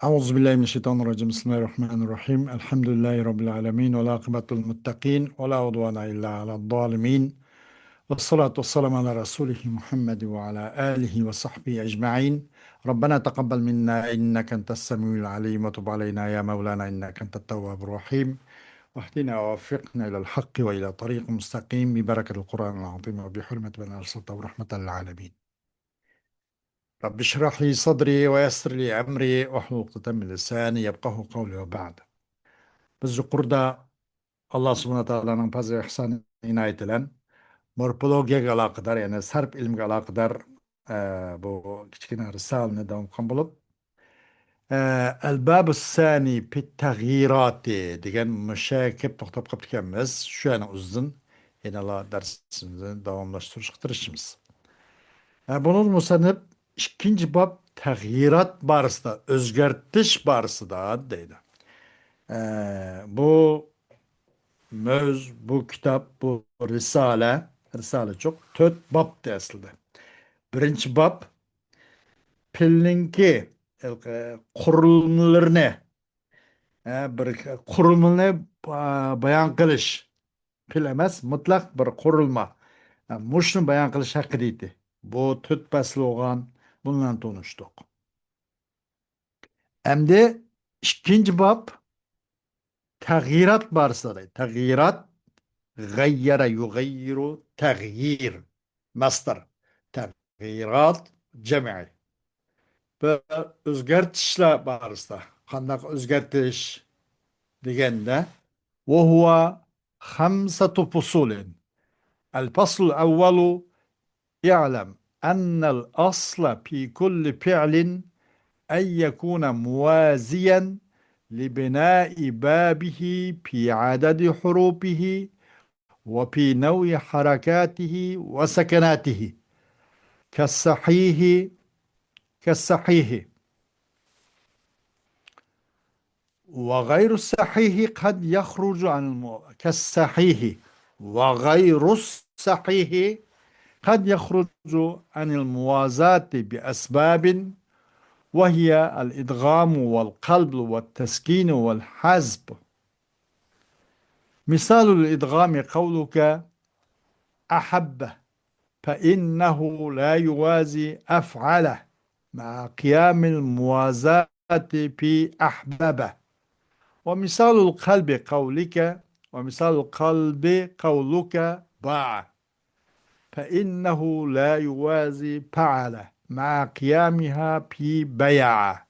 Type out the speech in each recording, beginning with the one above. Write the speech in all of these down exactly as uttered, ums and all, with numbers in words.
أعوذ بالله من الشيطان الرجيم. بسم الله الرحمن الرحيم. الحمد لله رب العالمين، والعاقبة للمتقين، ولا عدوان إلا على الظالمين. والصلاة والسلام على رسوله محمد وعلى آله وصحبه أجمعين. ربنا تقبل منا إنك أنت السميع العليم، وتب علينا يا مولانا إنك أنت التواب الرحيم، واهدنا ووفقنا إلى الحق وإلى طريق مستقيم ببركة القرآن العظيم وبحرمة من أرسلته رحمة للعالمين. رب اشرح لي صدري ويسر لي أمري واحلل عقدة من لساني يفقهوا قولي وبعد. بىز يۇقىرىدا ئاللا سۇبھانەھۇ ۋە تائالانىڭ پەزلى ئىھسان ئىنايىتى بىلەن مورفولوگىيەگە ئالاقىدار، يەنى سەرپ ئىلمىگە ئالاقىدار، ئە، بۇ كىچىككىنە رىسالىنى داۋام قىلغان بولۇپ، ئە، ئەلبابۇ سانى پىت تەغيىراتى دېگەن مۇشۇ يەرگە كېلىپ توختاپ قاپتىكەنمىز. شۇ يەرنىڭ ئۆزىدىن يەنىلا دەرسىمىزنى داۋاملاشتۇرۇشقا تىرىشىمىز. ھە، بۇنىڭ مۇسەننىپ ئىككىنچى باب تەغيىرات بارىسىدا، ئۆزگەرتىش بارىسىدا دەيدۇ. ئە، بۇ مۆز، بۇ كىتاب، بۇ رىسالە، رىسالىچۇق تۆت بابتى ئەسلىدە. بىرىنچى باب پىلنىڭكى، ئە، قۇرۇلمىلىرىنى، ئە، بىر قۇرۇلمىنى با-، بايان قىلىش. پىل ئەمەس، مۇتلەق بىر قۇرۇلما. ئە، مۇشۇنى بايان قىلىش ھەققىدە ئىدى. بۇ تۆت پەسىل بولغان، بۇنى بىلەن تونۇشتۇق. ئەمدى ئىككىنچى باب تەغيىرات بارىسىدا دەيدۇ. تەغيىرات، غەييەرە يۇغەييىرۇ تەغيىر. مەسدەر. تەغيىرات جەمئى. بىر ئۆزگەرتىشلەر بارىسىدا. قانداق ئۆزگەرتىش دېگەندە، وهو خمسة فصول. الفصل الأول، اعلم أن الأصل في كل فعل أن يكون موازيا لبناء بابه في عدد حروفه وفي نوع حركاته وسكناته كالصحيح، كالصحيح وغير الصحيح قد يخرج عن الم-، كالصحيح وغير الصحيح قد يخرج عن الموازاة بأسباب، وهي الإدغام والقلب والتسكين والحذف. مثال الإدغام قولك أحب، فإنه لا يوازي أفعل مع قيام الموازاة في أحبب. ومثال القلب قولك، ومثال القلب قولك باع، فإنه لا يوازي فعل مع قيامها في بيع.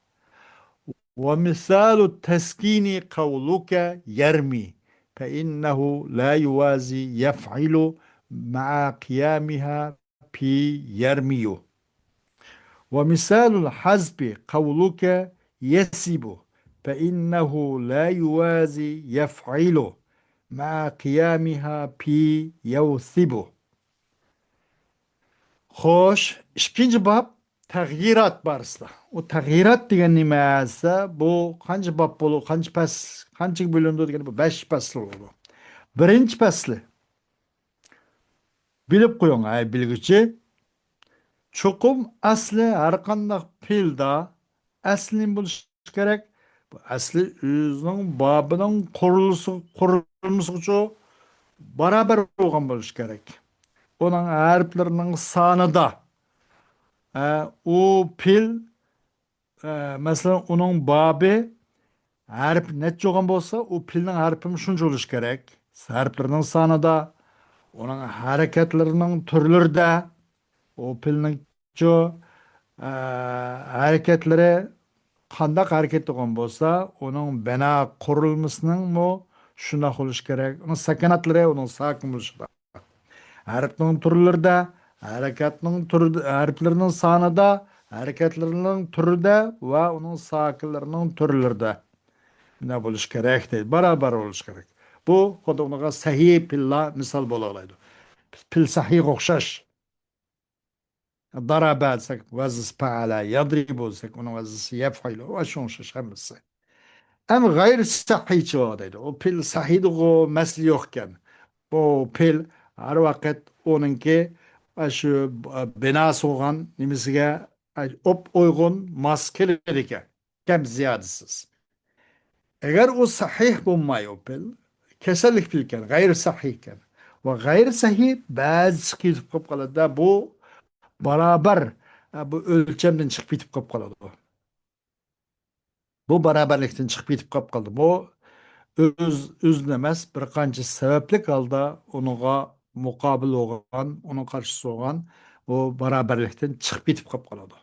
ومثال التسكين قولك يرمي، فإنه لا يوازي يفعل مع قيامها في يرمي. ومثال الحذف قولك يسب، فإنه لا يوازي يفعل مع قيامها في يوثب. خوش، ئىككىنچى باب تەغيىرات بارىسىدا. ئۇ تەغيىرات دېگەن نېمە دېسە، بۇ قانچە باب بولۇ-، قانچە پەس-، قانچىگە بۆلۈنىدۇ دېگەندە، بۇ بەش پەسىل بولىدۇ. بىرىنچى پەسلى. بىلىپ قويۇڭ، ئەي بىلگۈچى. چوقۇم ئەسلى ھەرقانداق پېئىلدا ئەسلى نېمە بولۇشى كېرەك؟ بۇ ئەسلى ئۆزىنىڭ بابىنىڭ قۇرۇلمىسى، قۇرۇلمىسىغىچۇ بارابەر بولغان بولۇشى كېرەك. ئۇنىڭ ھەرپلىرىنىڭ سانىدا، ئە، ئۇ پېئىل، ئە، مەسىلەن، ئۇنىڭ بابى ھەرپ نەچچە بولغان بولسا، ئۇ پېئىلنىڭ ھەرپىمۇ شۇنچە بولۇشى كېرەك. ھەرپلىرىنىڭ سانىدا، ئۇنىڭ ھەرىكەتلىرىنىڭ تۈرلىرىدە، ئۇ پېئىلنىڭچۇ، ئە، ھەرىكەتلىرى قانداق ھەرىكەت بولغان بولسا، ئۇنىڭ بىنا قۇرۇلمىسىنىڭمۇ شۇنداق بولۇشى كېرەك. ئۇنىڭ ساكىناتلىرى ئۇنىڭ ساكىن بولۇشىدا. ھەرپنىڭ تۈرلىرىدە، ھەرىكەتنىڭ تۈرىدە، ھەرپلىرىنىڭ سانىدا، ھەرىكەتلىرىنىڭ تۈرىدە ۋە ئۇنىڭ ساكىنلىرىنىڭ تۈرلىرىدە. مۇنداق بولۇشى كېرەك دەيدۇ. بارابەر بولۇشى كېرەك. بۇ خۇددى ئۇنىڭغا سەھىھ پېئىللار مىسال بولالايدۇ. پېئىل سەھىھقا ئوخشاش. دارابا دېسەك، ۋەزنىسى پەئەلە، يەدرىبۇ دېسەك، ئۇنىڭ ۋەزنىسى يەفئىلۇ ۋە شۇنىڭ ئوخشاش ھەممىسى. ئەم غەيرى سەھىھچۇ دەيدۇ. ئۇ پېئىل سەھىھدىغۇ، مەسىلە يوقكەن. بۇ پېئىل ھەر ۋاقىت ئۇنىڭكى، ئە، شۇ، ئە، بىناسى بولغان نېمىسىگە، ئە، ئوپ ئويغۇن ماس كېلىدىكەن. مۇرەككەپ زىيادىسىز. ئەگەر ئۇ سەھىھ بولماي، ئۇ پېئىل كېسەللىك پېئىلكەن، غەيرىي سەھىھكەن. ۋە غەيرىي سەھىھ بەزى چىقىپ كېتىپ قالىدۇ. بۇ بارابەر، ئە، بۇ ئۆلچەمدىن چىقىپ كېتىپ قالىدۇ. بۇ بارابەرلىكتىن چىقىپ كېتىپ قاپ قالدى. بۇ ئۆز، ئۆزىدىن ئەمەس، بىر قانچە سەۋەبلىك ھالدا ئۇنىڭغا مۇقابىل بولغان، ئۇنىڭ قارشىسى بولغان بۇ بارابەرلىكتىن چىقىپ كېتىپ قاپ قالىدۇ.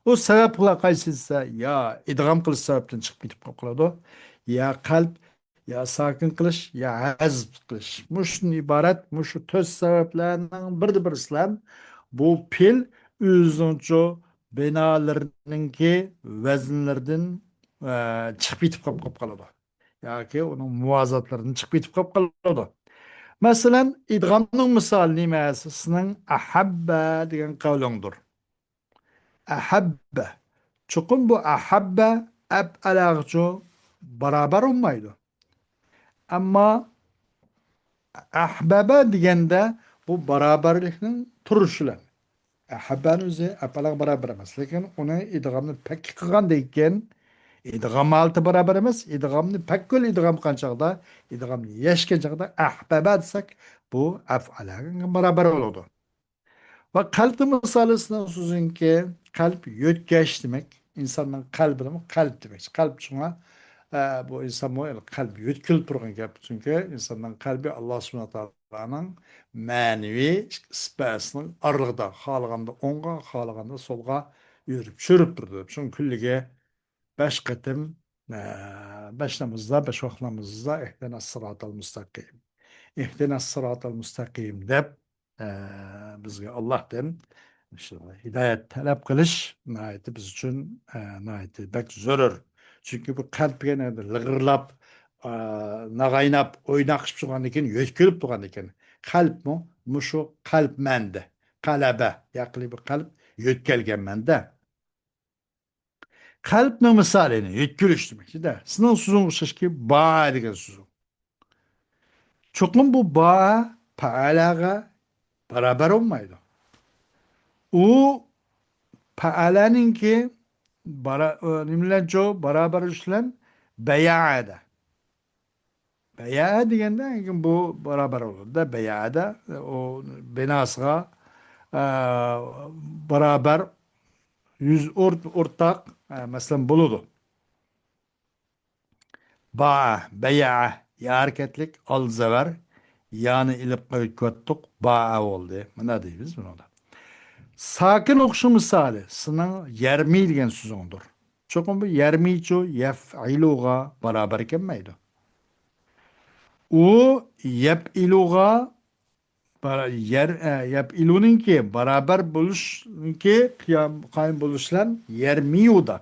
ئۇ سەۋەبلەر قايسى دېسە، يا ئىدغام قىلىش سەۋەبتىن چىقىپ كېتىپ قاپ قالىدۇ، يا قەلب، يا ساكىن قىلىش، يا ھەزپ قىلىش. مۇشۇدىن ئىبارەت، مۇشۇ تۆت سەۋەبلەرنىڭ بىردە بىرسىلەن بۇ پېئىل ئۆزىنىڭچۇ بىنالىرىنىڭكى ۋەزىنلىرىدىن، ئە، چىقىپ كېتىپ قاپ، قاپ قالىدۇ. ياكى ئۇنىڭ مۇۋازاتلىرىدىن چىقىپ كېتىپ قاپ قالىدۇ. مەسىلەن، ئىدغامنىڭ مىسالى نېمە؟ سىزنىڭ ئەھەببە دېگەن قەۋلىڭدۇر. ئەھەببە. چوقۇم بۇ ئەھەببە ئەپئەلەغىچۇ بارابەر بولمايدۇ. ئەمما ئەھبەبە دېگەندە بۇ بارابەرلىكنىڭ تۇرۇشى بىلەن. ئەھەببەنىڭ ئۆزى ئەپئەلەغا بارابەر ئەمەس، لېكىن ئۇنى ئىدغامنى پەككە قىلغاندىن كېيىن، ئىدغام ھالىتى بارابەر ئەمەس، ئىدغامنى پەككۈل ئىدغام قىلغان چاغدا، ئىدغامنى يەشكەن چاغدا ئەھبەبە دېسەك، بۇ ئەفئەلەگە بارابەر بولىدۇ. ۋە قەلبنىڭ مىسالى سىزنىڭ سۆزىڭكى، قەلب يۆتكەش دېمەك. ئىنساننىڭ قەلبىنىمۇ قەلب دېمەكچى. قەلب شۇڭا، ئە، بۇ ئىنسانمۇ قەلب يۆتكىلىپ تۇرغان گەپ. چۈنكى ئىنساننىڭ قەلبى ئاللا سۇبھانەھۇ ۋە تائالانىڭ مەنىۋى ئىككى ئىسبەسىنىڭ ئارىلىقىدا، خالىغاندا ئوڭغا، خالىغاندا سولغا يۈرۈپ، چۈشۈرۈپ تۇرىدۇ. شۇنىڭ كۈنلۈكى بەش قېتىم، ئە، بەش نامىزدا، بەش ۋاق نامىزدا ئىھدىنەس سىراتال مۇستەقىم، ئىھدىنەس سىراتال مۇستەقىم دەپ، ئە، بىزگە ئاللاھتىن شۇ ھىدايەت تەلەپ قىلىش ناھايىتى بىز ئۈچۈن، ئە، ناھايىتى بەك زۆرۈر. چۈنكى بۇ قەلب دېگەن لىغىرلاپ، ئە، ناغايناپ، ئويناقلىشىپ تۇرغاندىكىن، يۆتكىلىپ تۇرغاندىكىن، قەلبمۇ مۇشۇ قەلب مەندە، قەلەبە، ياقىلى بۇ قەلب يۆتكەلگەن مەندە. قەلبنىڭ مىسالىنى يۆتكىلىش دېمەكچىدە. سىزنىڭ سۆزۈڭ ئوخشاشكى، با دېگەن سۆزۈڭ. چوقۇم بۇ با پەئەلەگە بارابەر بولمايدۇ. ئۇ پەئەلەنىڭكى بارا-، ئۇ نېمە بىلەنچۇ بارابەر بىلەن؟ بەيەئەدە. بەيەئە دېگەندە، بۇ بارابەر بولىدۇ. بەيەئەدە ئۇ بىناسىغا، ئە، بارابەر يۈز ئورت-، ئورتاق، ئە، مەسىلەن، بولىدۇ. با، بەيەئە، يا ھەرىكەتلىك، ئال زەۋەر، يانى ئېلىپ قويۇۋەتتۇق، باءە بولدى. مانا دەيمىز بۇنىڭدا. ساكىن ئوقۇشنىڭ مىسالى، سېنىڭ يەرمى دېگەن سۆزۈڭدۇر. چوقۇم بۇ يەرمىچۇ يەفئىلۇغا بارابەر كەلمەيدۇ. ئۇ يەپئىلۇغا بارا-، يەر-، ئە، يەپئىلۇنىڭكى بارابەر بولۇشنىڭكى قىيام-، قايىم بولۇش بىلەن يەرمىيۇدا.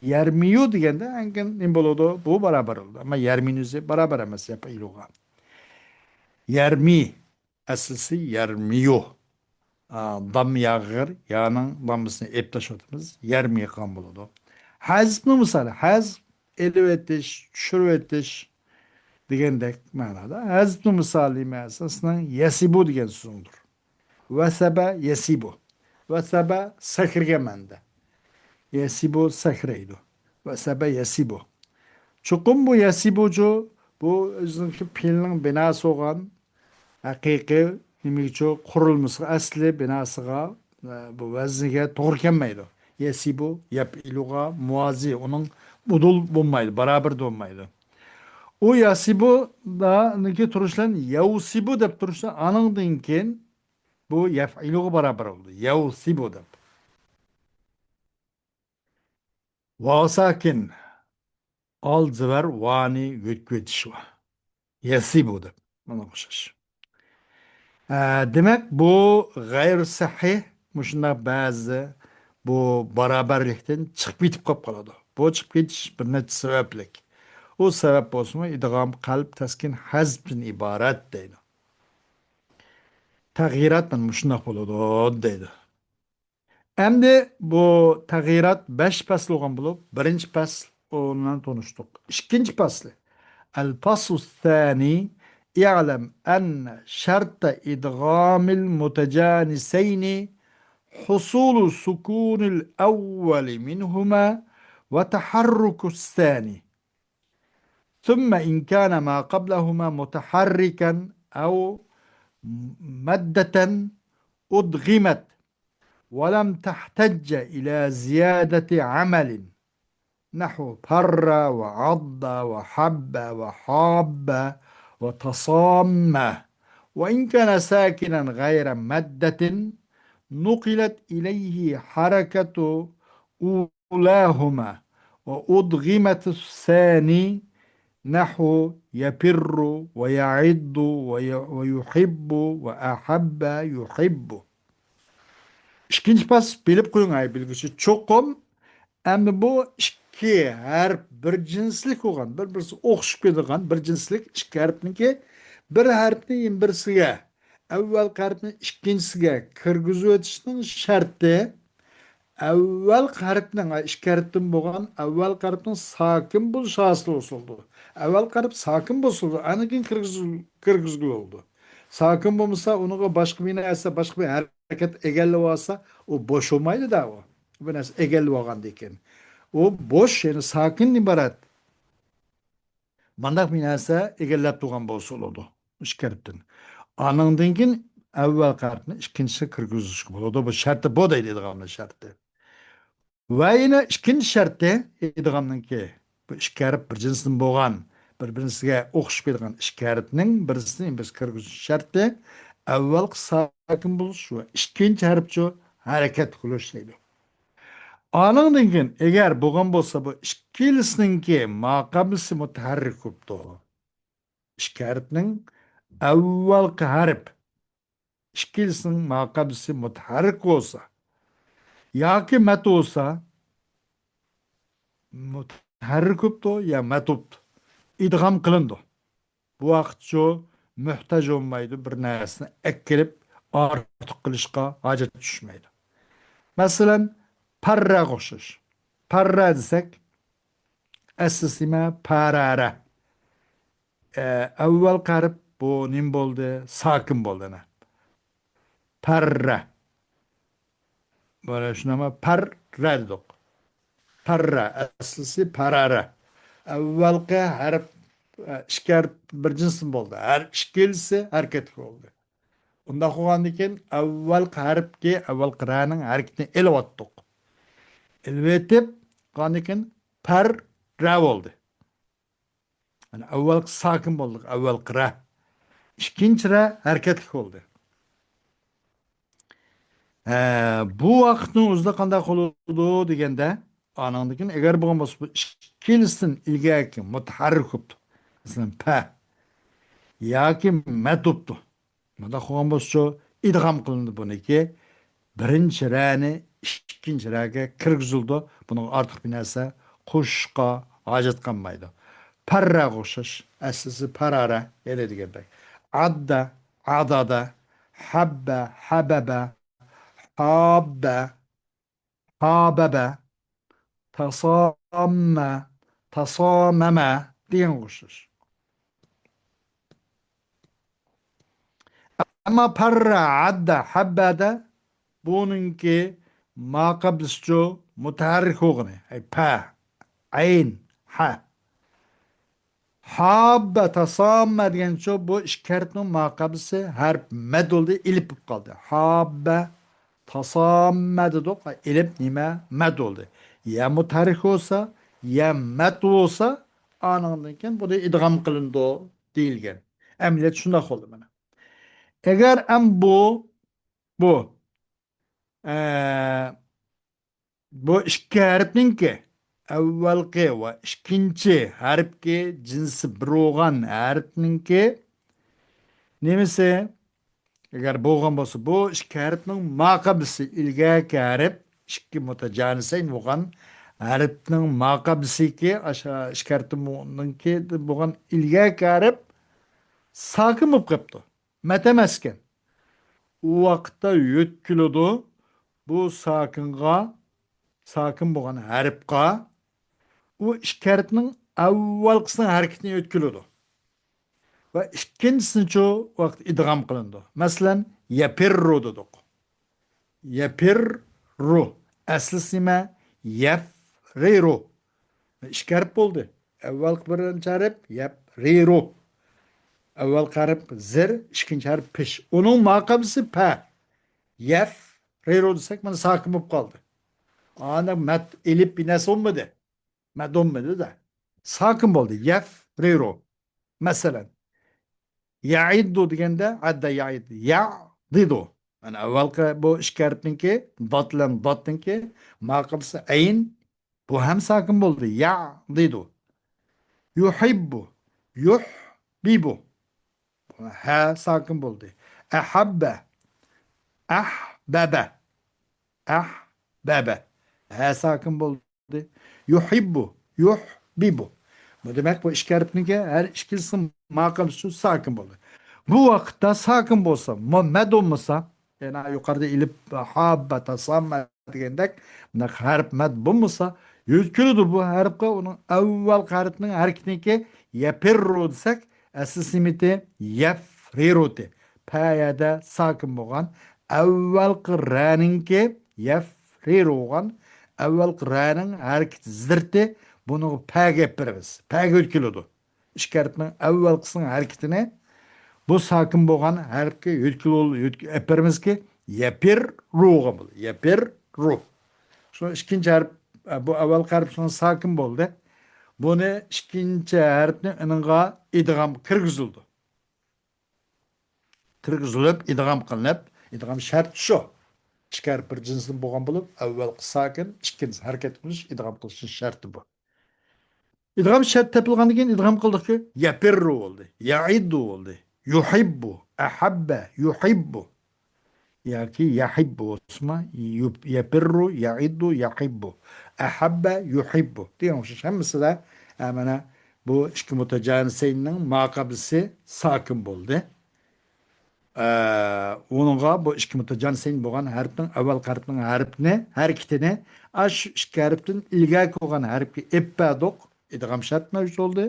يەرمىيۇ دېگەندە ئەنكىن نېمە بولىدۇ؟ بۇ بارابەر بولىدۇ. ئەمما يەرمىنى ئۆزى بارابەر ئەمەس يەپئىلۇغا. يەرمى، ئەسلىسى يەرمىيۇ. ئا، داممىيە ئېغىر، يانىڭ داممىسىنى ئېلىپ تاشلىۋاتىمىز. يەرمىيۇ قىلغان بولىدۇ. ھەزپنىڭ مىسالى، ھەزپ، ئېلىۋېتىش، چۈشۈرۈۋېتىش دېگەندەك مەنادا. ھەزپنىڭ مىسالى مەسىلەن، يەسىبۇ دېگەن سۆزۈڭدۇر. ۋەسەبە يەسىبۇ. ۋەسەبە سەكرىگەن مەنىدە. يەسىبۇ سەكرەيدۇ. ۋەسەبە يەسىبۇ. چوقۇم بۇ يەسىبۇچۇ، بۇ ئۆزىنىڭكى پېئىلنىڭ بىناسى بولغان ھەقىقىي نېمىگىچۇ قۇرۇلمىسىغا، ئەسلى بىناسىغا، ئە، بۇ ۋەزنىگە توغرا كەلمەيدۇ. يەسىبۇ يەپئىلۇغا مۇۋازى، ئۇنىڭ ئۇدۇل بولمايدۇ، بارابىر بولمايدۇ. ئۇ يەسىبۇدانىڭكى تۇرۇشى بىلەن يەۋسىبۇ دەپ تۇرۇشى، ئانىڭدىن كېيىن بۇ يەفئىلۇغا بارابەر بولدى. يەۋسىبۇ دەپ. ۋاۋ ساكىن. ئال زەۋەر ۋانى يۆتكىۋېتىش ۋا. يەسىبۇ دەپ. مانا ئوخشاش. ئە، دېمەك، بۇ غەيرۇ سەھىھ، مۇشۇنداق بەزى بۇ بارابەرلىكتىن چىقىپ كېتىپ قاپ قالىدۇ. بۇ چىقىپ كېتىش بىر نەچچە سەۋەبلىك. ئۇ سەۋەب بولسىمۇ، ئىدغام، قەلب، تەسكىن، ھەزپتىن ئىبارەت دەيدۇ. تەغيىرات مانا مۇشۇنداق بولىدۇ دەيدۇ. ئەمدى بۇ تەغيىرات بەش پەسىل بولغان بولۇپ، بىرىنچى پەسىل ئۇنى تونۇشتۇق. ئىككىنچى پەسلى. الفصل الثاني، اعلم أن شرط إدغام المتجانسين حصول سكون الأول منهما وتحرك الثاني. ثم إن كان ما قبلهما متحركا أو مادة أدغمت ولم تحتج إلى زيادة عمل، نحو فر وعض وحب وحاب وتصام، وإن كان ساكنا غير مادة نقلت إليه حركة أولاهما وأدغمت الثاني، نحو يفر ويعض وي-، ويحب وأحب يحب. ئىككىنچى پاس بىلىپ قويۇڭ، ئەي بىلگۈچى. چوقۇم ئەمدى بۇ ئىككى ھەرپ بىر جىنسلىك بولغان، بىر-، بىرسى ئوخشىشىپ كېتىدىغان بىر جىنسلىك ئىككى ھەرپنىڭكى بىر ھەرپنى يەنە بىرسىگە، ئەۋۋەلقى ھەرپنى ئىككىنچىسىگە كىرگۈزۈۋېتىشنىڭ شەرتى، ئەۋۋەلقى ھەرپنىڭ، ئىككى ھەرپتىن بولغان ئەۋۋەلقى ھەرپنىڭ ساكىن بولۇشى ھاسىل بولسىدۇ. ئەۋۋەلقى ھەرپ ساكىن بولسىدۇ، ئاندىن كېيىن كىرگۈزۈل-، كىرگۈزگىلى بولىدۇ. ساكىن بولمىسا، ئۇنىڭغا باشقا بىر نەرسە، باشقا بىر ھەرىكەت ئىگىلىۋالسا، ئۇ بوش بولمايدۇ-دە ئۇ. بىر نەرسە ئىگىلىۋالغاندىن كېيىن. ئۇ بوش، يەنى ساكىندىن ئىبارەت. مانداق بىر نەرسە ئىگىلەپ تۇرغان بولسا بولىدۇ، ئىككى ھەرپتىن. ئانىڭدىن كېيىن ئەۋۋەلقى ھەرپنى ئىككىنچىسىگە كىرگۈزۈشكە بولىدۇ. بۇ شەرتى بۇ دەيدۇ، ئىدغامنىڭ شەرتى. ۋە يەنە ئىككىنچى شەرتى، ئىدغامنىڭكى، بۇ ئىككى ھەرپ بىر جىنستىن بولغان، بىر-بىرسىگە ئوخشىشىپ كېتىدىغان ئىككى ھەرپنىڭ بىرسىنى بىرسى كىرگۈزۈش شەرتى، ئەۋۋەلقى ساكىن بولۇش ۋە ئىككىنچى ھەرپچۇ ھەرىكەت قىلىش دەيدۇ. ئانىڭدىن كېيىن، ئەگەر بولغان بولسا، بۇ ئىككىلىسىنىڭكى ماقابلىسى مۇتەھەررىك بوپتۇ. ئىككى ھەرپنىڭ ئەۋۋەلقى ھەرپ، ئىككىلىسىنىڭ ماقابلىسى مۇتەھەررىك بولسا ياكى مەت بولسا، مۇتەھەررىك بوپتۇ يا مەت بوپتۇ، ئىدغام قىلىنىدۇ. بۇ ۋاقىتچۇ موھتاج بولمايدۇ، بىر نەرسىنى ئەكىرىپ ئارتۇق قىلىشقا ھاجەت چۈشمەيدۇ. مەسىلەن، پەررەگە ئوخشاش. پەررە دېسەك، ئەسلىسى نېمە؟ پەرەرە. ئە، ئەۋۋەلقى ھەرپ بۇ نېمە بولدى؟ ساكىن بولدى، ئەنە. پەررە. مانا شۇنداقمۇ؟ پەررە دېدۇق. پەررە، ئەسلىسى پەرەرە. ئەۋۋەلقى ھەرپ، ئە، ئىككى ھەرپ بىر جىنستىن بولدى. ھەر ئىككىلىسى ھەرىكەتلىك بولدى. ئۇنداق بولغاندىن كېيىن ئەۋۋەلقى ھەرپكە، ئەۋۋەلقى رەنىڭ ھەرىكىتىنى ئېلىۋەتتۇق. ئېلىۋېتىپ، ئاندىن كېيىن پەررە بولدى. يەنى ئەۋۋەلقى ساكىن بولدۇق، ئەۋۋەلقى رە. ئىككىنچى رە ھەرىكەتلىك بولدى. ھە، بۇ ۋاقىتنىڭ ئۆزىدە قانداق بولىدۇ دېگەندە، ئانىڭدىن كېيىن ئەگەر بولغان بولسا، بۇ ئىككىلىسىدىن ئىلگەركى مۇتەھەررىك بوپتۇ. مەسىلەن، پە ياكى مەت بوپتۇ. مۇنداق قىلغان بولسىچۇ، ئىدغام قىلىندى بۇنىڭكى. بىرىنچى رەنى ئىككىنچى رەگە كىرگۈزۈلىدۇ. بۇنىڭغا ئارتۇق بىر نەرسە قوشۇشقا ھاجەت قالمايدۇ. پەررەگە ئوخشاش. ئەسلىسى پەرەرە، ھېلى دېگەندەك. ئاددە، ئادادە، ھەببە، ھەبەبە، ھاببە، ھابەبە، تاساممە، تاسامەمە دېگەنگە ئوخشاش. ئەمما پەررە، ئاددە، ھەببەدە بۇنىڭكى ماقابلىسىچۇ مۇتەھەررىك بولغىنى. ئەي، پە، ئەين، ھە. ھاببە، تاساممە دېگەنچۇ، بۇ ئىككى ھەرپنىڭ ماقابلىسى ھەرپ مەد بولدى، ئېلىپ بولۇپ قالدى. ھاببە، تاساممە دېدۇق، ئېلىپ نېمە؟ مەد بولدى. يا مۇتەھەررىك بولسا، يا مەد بولسا، ئانىڭدىن كېيىن بۇنى ئىدغام قىلىنىدۇ دېيىلگەن. ئەمەلىيەت شۇنداق بولدى مانا. ئەگەر ئەم بۇ، بۇ، ئە، بۇ ئىككى ھەرپنىڭكى، ئەۋۋەلقى ۋە ئىككىنچى ھەرپكى جىنسى بىر بولغان ھەرپنىڭكى نېمىسى؟ ئەگەر بولغان بولسا، بۇ ئىككى ھەرپنىڭ ماقابلىسى ئىلگەركى ھەرپ، ئىككى مۇتەجانىسەين بولغان ھەرپنىڭ ماقابلىسىكى، ئاشۇ ئىككى ھەرپنىڭكى بولغان ئىلگەركى ھەرپ ساكىن بولۇپ قېپتۇ. مەت ئەمەسكەن. ئۇ ۋاقىتتا يۆتكىلىدۇ. بۇ ساكىنغا، ساكىن بولغان ھەرپقا ئۇ ئىككى ھەرپنىڭ ئەۋۋەلقىسىنىڭ ھەرىكىتىنى يۆتكىلىدۇ. ۋە ئىككىنچىسىنىچۇ ۋاقىت ئىدغام قىلىنىدۇ. مەسىلەن، يەپىررۇ دېدۇق. يەپىررۇ. ئەسلىسى نېمە؟ يەفرىرۇ. ئىككى ھەرپ بولدى. ئەۋۋەلقى بىرىنچى ھەرپ يەپ رىرۇ. ئەۋۋەلقى ھەرپ زىر، ئىككىنچى ھەرپ پىش. ئۇنىڭ ماقابىسى پە. يەف رىرۇ دېسەك، مانا ساكىن بولۇپ قالدى. ئانا مەد ئېلىپ بىر نەرسە بولمىدى. مەد بولمىدى-دە. ساكىن بولدى. يەف رىرۇ. مەسىلەن، يەئىددۇ دېگەندە، ئەددە يەئىددۇ. يەدىدۇ. مانا ئەۋۋەلقى بۇ ئىككى ھەرپنىڭكى، دات بىلەن داتنىڭكى ماقابىسى ئەين. بۇ ھەم ساكىن بولدى. يەدىدۇ. يۇھىببۇ. يۇھبىبۇ. ھە ساكىن بولدى. ئەھەببە. ئەھبەبە. ئەھبەبە. ھە ساكىن بولدى. يۇھىببۇ. يۇھبىبۇ. بۇ دېمەك، بۇ ئىككى ھەرپنىڭكى ھەر ئىككىلىسى ماقام ئۈچۈن ساكىن بولدى. بۇ ۋاقىتتا ساكىن بولسا، مۇ-، مەد بولمىسا، يەنە يۇقىرىدا ئېلىپ ھاببە تاساممە دېگەندەك، بۇنداق ھەرپ مەد بولمىسا، يۆتكىلىدۇ بۇ ھەرپكە، ئۇنىڭ ئەۋۋەلقى ھەرپنىڭ ھەرىكىتىنىڭكى يەپىررۇ دېسەك، ئەسلى سىمىتى يەفرىرۇتى. پەيەدە ساكىن بولغان ئەۋۋەلقى رەنىڭكى يەفرىرۇ بولغان ئەۋۋەلقى رەنىڭ ھەرىكىتى زىرتى، بۇنىڭغا پەگە ئېلىپ بېرىمىز. پەگە يۆتكىلىدۇ. ئىككى ھەرپنىڭ ئەۋۋەلقىسىنىڭ ھەرىكىتىنى بۇ ساكىن بولغان ھەرپكە يۆتكىلىۋال-، يۆتكە-، ئەپەرمىزكى، يەپىررۇغا بولدى. يەپىررۇ. شۇ ئىككىنچى ھەرپ، بۇ ئەۋۋەلقى ھەرپ شۇڭا ساكىن بولدى. بۇنى ئىككىنچى ھەرپنى ئېنىڭغا ئىدغام كىرگۈزۈلدى. كىرگۈزۈلۈپ، ئىدغام قىلىنىپ، ئىدغام شەرتى شۇ. ئىككى ھەرپ بىر جىنستىن بولغان بولۇپ، ئەۋۋەلقى ساكىن، ئىككىنچىسى ھەرىكەت قىلىش، ئىدغام قىلىشنىڭ شەرتى بۇ. ئىدغام شەرت تېپىلغاندىن كېيىن ئىدغام قىلدۇقكى، يەپىررۇ بولدى، يەئىددۇ بولدى، يۇھىببۇ، ئەھەببە، يۇھىببۇ. ياكى يەھىببۇ بولسىمۇ، يۇپ-، يەپىررۇ، يەئىددۇ، يەھىببۇ، ئەھەببە، يۇھىببۇ دېگەن ئوخشاش. ھەممىسىدە، ئە، مانا بۇ ئىككى مۇتەجانىسەيننىڭ ماقابىلىسى ساكىن بولدى. ئە، ئۇنىڭغا بۇ ئىككى مۇتەجانىسەين بولغان ھەرپنىڭ ئەۋۋەلقى ھەرپنىڭ ھەرپىنى، ھەرىكىتىنى ئاشۇ ئىككى ھەرپتىن ئىلگەرىكى بولغان ھەرپكە ئېلىپ بەردۇق. ئىدغام شەرت مەۋجۇت بولدى.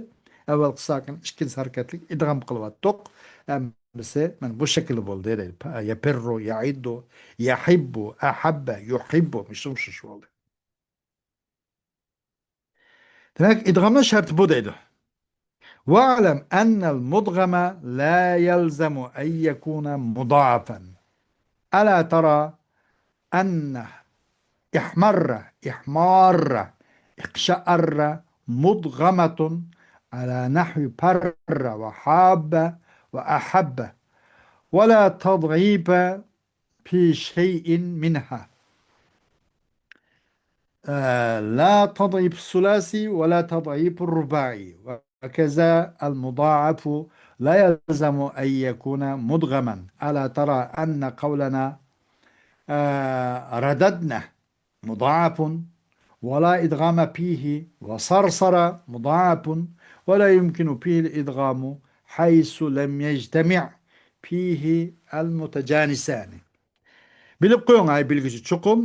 ئەۋۋەلقى ساكىن، ئىككىنچىسى ھەرىكەتلىك ئىدغام قىلىۋەتتۇق. ھەممىسى مانا بۇ شەكىلدە بولدى دەيدۇ. يەپىررۇ، يەئىددۇ، يەھىببۇ، ئەھەببە، يۇھىببۇ. مۇشۇ، مۇشۇ بولدى. دېمەك، ئىدغامنىڭ شەرتى بۇ دەيدۇ. واعلم أن المدغم لا يلزم أن يكون مضاعفا. ألا ترى أن احمر، احمار، اقشعر مدغمة على نحو فر وحاب وأحب، ولا تضعيف في شيء منها. آه، لا تضعيف الثلاثي ولا تضعيف الرباعي، وكذا المضاعف لا يلزم أن يكون مدغما. ألا ترى أن قولنا، آه، رددنا مضاعف، ولا إدغام فيه، وصرصر مضاعف، ولا يمكن فيه الإدغام حيث لم يجتمع فيه المتجانسان. بىلىپ قويۇڭ، ئەي بىلگۈچى، چوقۇم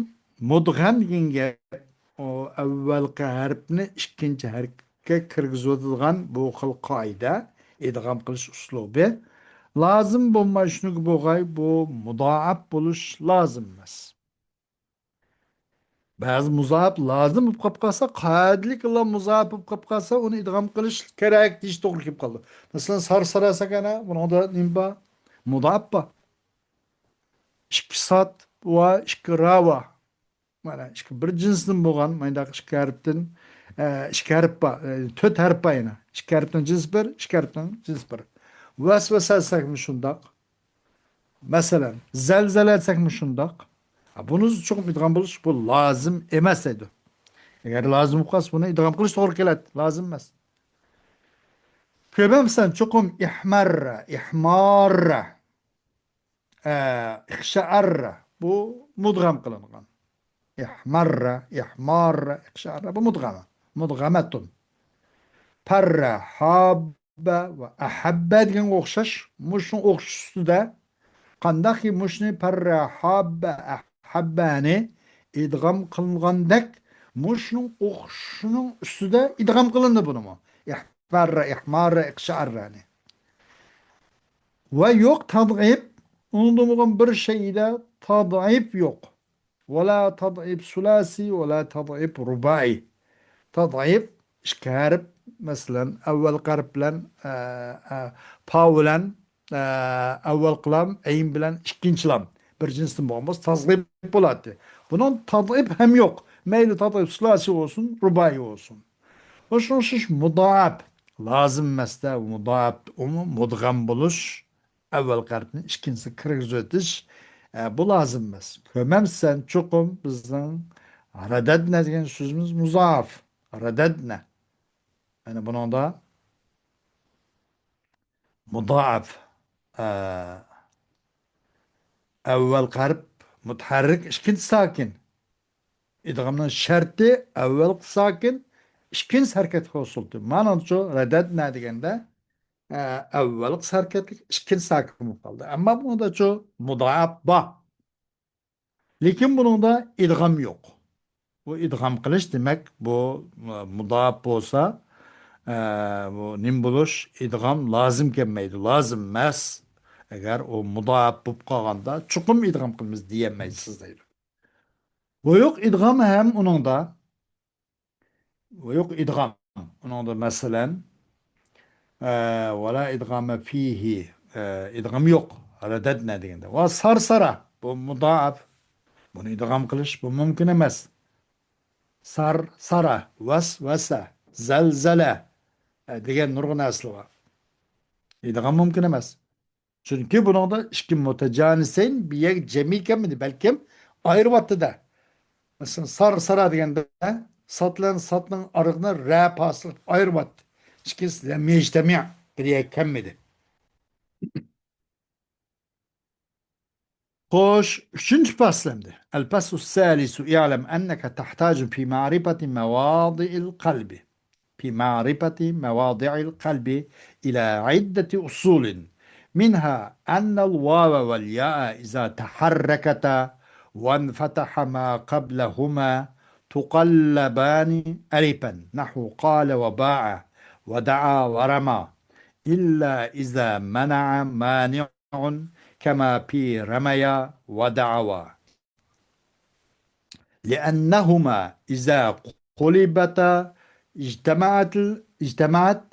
مۇدغەم دېگەن گەپ، ئۇ ئەۋۋەلقى ھەرپنى ئىككىنچى ھەرپكە كىرگۈزۈۋېتىدىغان بۇ خىل قائىدە، ئىدغام قىلىش ئۇسلۇبى لازىم بولماي، شۇنىڭغا بولغاي، بۇ مۇدائەپ بولۇش لازىم ئەمەس. بەزى مۇزائەپ لازىم بولۇپ قاپ قالسا، قائىدىلىكلا مۇزائەپ بولۇپ قاپ قالسا، ئۇنى ئىدغام قىلىش كېرەك دېيىش توغرا كېلىپ قالىدۇ. مەسىلەن، سارسارا دېسەك ئەنە، بۇنىڭدا نېمە بار؟ مۇزائەپ بار. ئىككى ساد ۋە ئىككى را بار. مانا، ئىككى بىر جىنستىن بولغان، مانداق ئىككى ھەرپتىن، ئە، ئىككى ھەرپ بار، ئە، تۆت ھەرپ بار يەنە. ئىككى ھەرپنىڭ جىنسى بىر، ئىككى ھەرپنىڭ جىنسى بىر. ۋەسۋەسە دېسەكمۇ شۇنداق. مەسىلەن، زەلزەلە دېسەكمۇ شۇنداق. ھە، بۇنى چوقۇم ئىدغام بولۇش، بۇ لازىم ئەمەس دەيدۇ. ئەگەر لازىم بولۇپ قالسا، بۇنى ئىدغام قىلىش توغرا كېلەتتى. لازىم ئەمەس. كۆرمەمسەن، چوقۇم ئىھماررا، ئىھماررا، ئە، ئىخشائاررا. بۇ مۇدغام قىلىنغان. ئىھماررا، ئىھماررا، ئىخشائاررا. بۇ مۇدغامە. مۇدغامەتۇن. پەررا، ھاب، ۋە ئەھەببە دېگەنگە ئوخشاش، مۇشۇنىڭ ئوخشىشى ئۈستىدە قانداقكى مۇشۇنى پەررا ھاببە ئەھەببەنى ئىدغام قىلىنغاندەك، مۇشۇنىڭ ئوخشىشىنىڭ ئۈستىدە ئىدغام قىلىندى بۇنىمۇ. ئىھماررا، ئىھماررا، ئىقشائاررانى. ۋە يوق تەدئىپ، ئۇنىڭدا بولغان بىر شەيئىدە تەدئىپ يوق. ۋەلا تەدئىپ سۇلاسىي، ۋەلا تەدئىپ رۇبائىي. تەدئىپ ئىككى ھەرپ، مەسىلەن، ئەۋۋەلقى ھەرپ بىلەن، ئە، ئە، پا بىلەن، ئە، ئەۋۋەلقى لام، ئەين بىلەن ئىككىنچى لام بىر جىنستىن بولغان بولسا، تازغىپ بولاتتى. بۇنىڭ تازغىپ ھەم يوق. مەيلى تازغىپ سۇلاسىي بولسۇن، رۇبائىي بولسۇن. شۇنىڭ ئۈچۈن مۇدائەپ لازىم ئەمەس-دە، مۇدائەپ، ئۇمۇ مۇدغەم بولۇش، ئەۋۋەلقى ھەرپنى ئىككىنچىسىگە كىرگۈزۈۋېتىش، ئە، بۇ لازىم ئەمەس. كۆرمەمسەن، چوقۇم بىزنىڭ رەدەدنە دېگەن سۆزىمىز مۇزائەف. رەدەدنە. يەنى بۇنىڭدا مۇدائەپ، ئە، ئەۋۋەلقى ھەرپ مۇتەھەررىك، ئىككىنچى ساكىن. ئىدغامنىڭ شەرتى ئەۋۋەلقى ساكىن، ئىككىنچى ھەرىكەتلىك ھوسۇلتى. مانىچۇ رەدەدنە دېگەندە، ئە، ئەۋۋەلقى ھەرىكەتلىك، ئىككىنچى ساكىن بولۇپ قالدى. ئەمما بۇنىڭدا چۇ مۇدائەپ بار. لېكىن بۇنىڭدا ئىدغام يوق. بۇ ئىدغام قىلىش، دېمەك، بۇ، ئە، مۇدائەپ بولسا، ئە، بۇ نېمە بولۇش، ئىدغام لازىم كەلمەيدۇ، لازىم ئەمەس. ئەگەر ئۇ مۇدائەپ بولۇپ قالغاندا، چوقۇم ئىدغام قىلىمىز دېيەلمەيسىز دەيدۇ. بۇ يوق ئىدغام ھەم ئۇنىڭدا. بۇ يوق ئىدغام. ئۇنىڭدا مەسىلەن، ئە، ۋەلا ئىدغامە فىھى، ئە، ئىدغام يوق. رەدەدنە دېگەندە. ۋە سارسارا. بۇ مۇدائەپ. بۇنى ئىدغام قىلىش، بۇ مۇمكىن ئەمەس. سارسارا، ۋەسۋەسە، زەلزەلە، ئە، دېگەن نۇرغۇن ئەسلى بار. ئىدغام مۇمكىن ئەمەس. چۈنكى بۇنىڭدا ئىككى مۇتەجانىسەين بىر يەرگە جەمئىي كەلمىدى، بەلكىم ئايرىۋاتتى-دە. مەسىلەن، سار، سارا دېگەندە سات بىلەن ساتنىڭ ئارىلىقىنى رە پاسىل قىلىپ ئايرىۋاتتى. ئىككىسى لەم يەجتەمىئ، بىر يەرگە كەلمىدى. خوش، ئۈچىنچى پەسلىمدە. الفصل الثالث، اعلم أنك تحتاج في معرفة مواضع القلب، في معرفة مواضع القلب إلى عدة أصول، منها أن الواو والياء إذا تحركتا وانفتح ما قبلهما تقلبان ألفا، نحو قال وباع ودعا ورمى، إلا إذا منع مانع كما في رميا ودعوا، لأنهما إذا قلبتا اجتمعت، اجتمعت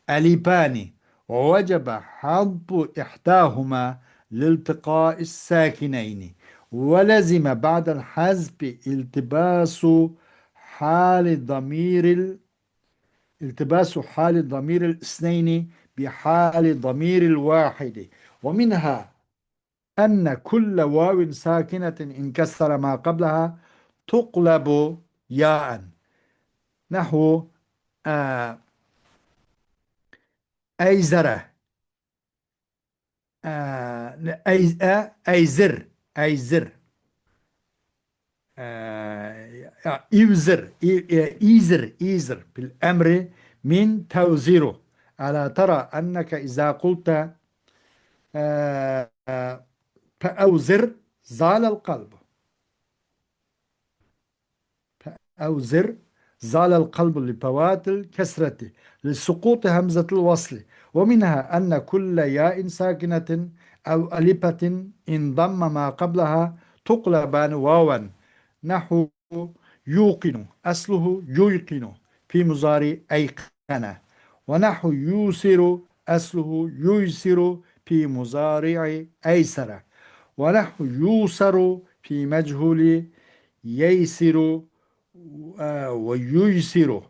ألفان، ووجب حذف إحداهما لالتقاء الساكنين، ولزم بعد الحذف التباس حال ضمير ال-، التباس حال ضمير الاثنين بحال ضمير الواحد، ومنها أن كل واو ساكنة انكسر ما قبلها تقلب ياء، نحو، آه، أيزر، آه، أي-، آه، أيزر، أيزر. آه، يا، إيوزر، إي-، إي-، إيزر، إيزر بالأمر من توزير. ألا ترى أنك إذا قلت، آه، آه، فأوزر زال القلب. فأوزر زال القلب لفوات الكسرة لسقوط همزة الوصل، ومنها أن كل ياء ساكنة أو ألفة انضم ما قبلها تقلبان واوا، نحو يوقن أصله ييقن في مضارع أيقن، ونحو يوسر أصله ييسر في مضارع أيسر، ونحو يوسر في مجهول ييسر، آه، وييسر،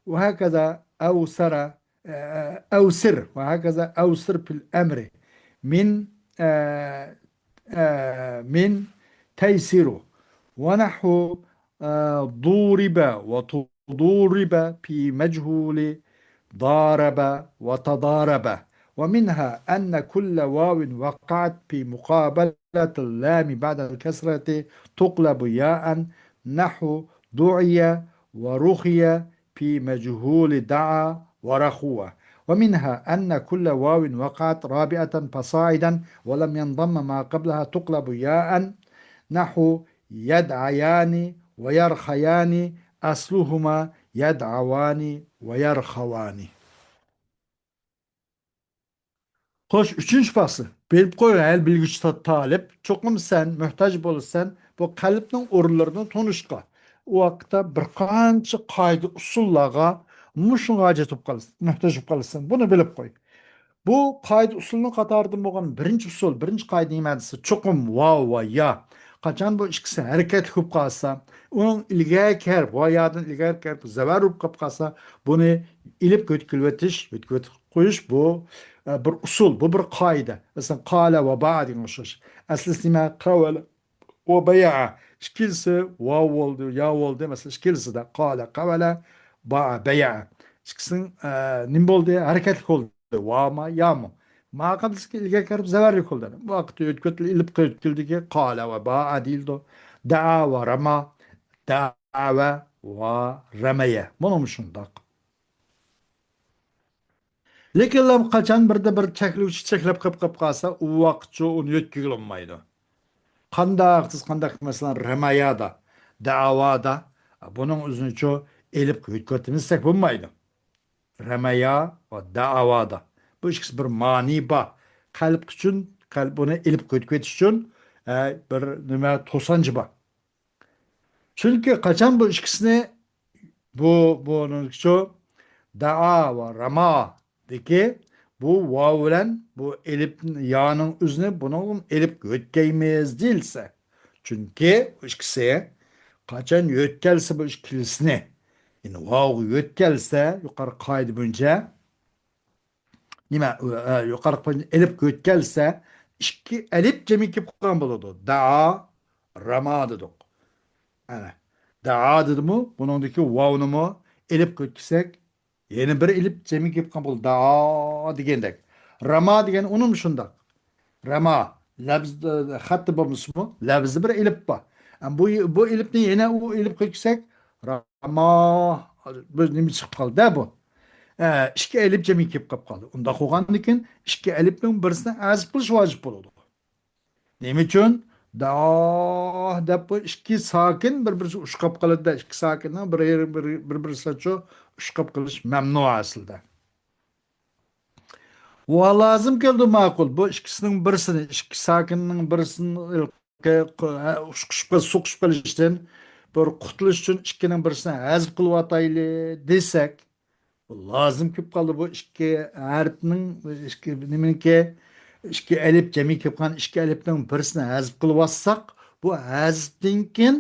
وهكذا أوسر، آه، أوسر، وهكذا أوسر في الأمر من، آه، آه، من تيسر، ونحو، آه، ضورب وتضورب في مجهول ضارب وتضارب، ومنها أن كل واو وقعت في مقابلة اللام بعد الكسرة تقلب ياء، نحو دعي ورخي في مجهول دعا ورخو، ومنها أن كل واو وقعت رابعة فصاعدا ولم ينضم ما قبلها تقلب ياء، نحو يدعيان ويرخيان، أصلهما يدعوان ويرخوان. خوش، ئۈچىنچى پاسىل. بىلىپ قوي، ھەل بىلگۈچى تا-، تالىپ. چوقۇم سەن موھتاج بولىسەن بۇ قەلبنىڭ ئورۇنلىرىنى تونۇشقا. ئۇ ۋاقىتتا بىر قانچە قائىدە ئۇسۇللارغا مۇشۇنىڭغا ھاجەت بولۇپ قالىسەن، موھتاج بولۇپ قالىسەن. بۇنى بىلىپ قوي. بۇ قائىدە ئۇسۇلنىڭ قاتارىدىن بولغان بىرىنچى ئۇسۇل، بىرىنچى قائىدە نېمە دېسە، چوقۇم ۋاۋ ۋە يا. قاچان بۇ ئىككىسى ھەرىكەتلىك بولۇپ قالسا، ئۇنىڭ ئىلگەرىكى ھەرپ ۋە يادىن ئىلگەرىكى ھەرپ زەۋەر بولۇپ قېلىپ قالسا، بۇنى ئېلىپقا يۆتكىلىۋېتىش، يۆتكىلىۋېتىپ قويۇش، بۇ، ئە، بىر ئۇسۇل، بۇ بىر قائىدە. مەسىلەن، قالە ۋە باءە دېگەن ئوخشاش. ئەسلىسى نېمە؟ قەۋەلە ۋە بەيەئە. ئىككىلىسى ۋاۋ بولدى، يا بولدى. مەسىلەن، ئىككىلىسىدە قالە، قەۋەلە، باءە، بەيەئە. ئىككىسىنىڭ، ئە، نېمە بولدى؟ ھەرىكەتلىك بولدى. ۋامۇ، يامۇ. ما قابلىسىدىكى ئىلگەركى ھەرپ زەۋەرلىك بولدى. بۇ ۋاقىتتا يۆتكەپ ئېلىپقا يۆتكىلىدىكى قالە ۋە باءە دېيىلىدۇ. دەئا ۋە راما، دەئەۋە ۋە رەمەيە. بۇنىمۇ شۇنداق. لېكىنلا قاچان بىردە بىر چەكلىگۈچى چەكلەپ قېلىپ، قېلىپ قالسا، ئۇ ۋاقىتچۇ ئۇنى يۆتكىگىلى بولمايدۇ. قانداق، قانداق، مەسىلەن، رەمەيادا، دەئاۋادا، بۇنىڭ ئۆزىنىچۇ ئېلىپقا يۆتكەۋەتمىسەك بولمايدۇ. رەمەيا ۋە دەئاۋادا. بۇ ئىككىسى بىر مانى بار. قەلب ئۈچۈن، قەلب بۇنى ئېلىپقا يۆتكىۋېتىش ئۈچۈن، ئە، بىر نېمە، توسانچى بار. چۈنكى قاچان بۇ ئىككىسىنى، بۇ، بۇنىڭچۇ، دەئا ۋە رامادىكى بۇ ۋاۋ بىلەن بۇ ئېلىپ، يانىڭ ئۆزىنى بۇنىڭدىن ئېلىپ يۆتكەيمىز دېيىلسە. چۈنكى بۇ ئىككىسى قاچان يۆتكەلسە بۇ ئىككىلىسىنى، يەنى ۋاۋغا يۆتكەلسە، يۇقىرى قائىدە بويىچە، نېمە، ئە، يۇقىرىقى ئېلىپ يۆتكەلسە، ئىككى ئەلىپ جەمئىي كېلىپ قالغان بولىدۇ. دەئا، راما دېدۇق. ئەنە، دەئا دېدىمۇ، بۇنىڭدىكى ۋاۋنىمۇ ئېلىپ يۆتكىسەك، يەنە بىر ئېلىپ جەمئىي كېلىپ قالغان بولىدۇ. دەئا دېگەندەك. راما دېگەن ئۇنىمۇ شۇنداق. راما، لەۋز، خەتتە بولمىسىمۇ، لەۋزدە بىر ئېلىپ بار. ئە، بۇ، بۇ ئېلىپنى يەنە ئۇ ئېلىپ يۆتكىسەك، راما، بىر نېمە چىقىپ قالدى-دە بۇ. ئە، ئىككى ئەلىپ جەمئىي كېلىپ قېلىپ قالدى. ئۇنداق بولغاندىكىن، ئىككى ئەلىپنىڭ بىرسىنى ھەزىپ قىلىش ۋاجىپ بولىدۇ. نېمە ئۈچۈن؟ دەئا دەپ بۇ ئىككى ساكىن بىر-بىرسىگە ئۇشقاپ قالىدۇ-دە، ئىككى ساكىننىڭ بىر، بىر، بىر-، بىرسىچۇ ئۇشقاپ قېلىش مەمنۇ ئەسلىدە. ۋە لازىم كەلدى ماقۇل. بۇ ئىككىسىنىڭ بىرسىنى، ئىككى ساكىننىڭ بىرسىنى ئۇشقۇشۇپ، سوقۇشۇپ قېلىشتىن بىر قۇتۇلۇش ئۈچۈن ئىككىنىڭ بىرسىنى ھەزىپ قىلىۋاتايلى دېسەك، بۇ لازىم كېلىپ قالدى. بۇ ئىككى ھەرپنىڭ، ئىككى نېمىنىڭكى، ئىككى ئەلىپ جەمئىي كېلىپ قالغان ئىككى ئەلىپنىڭ بىرسىنى ھەزىپ قىلىۋاتساق، بۇ ھەزىپتىن كېيىن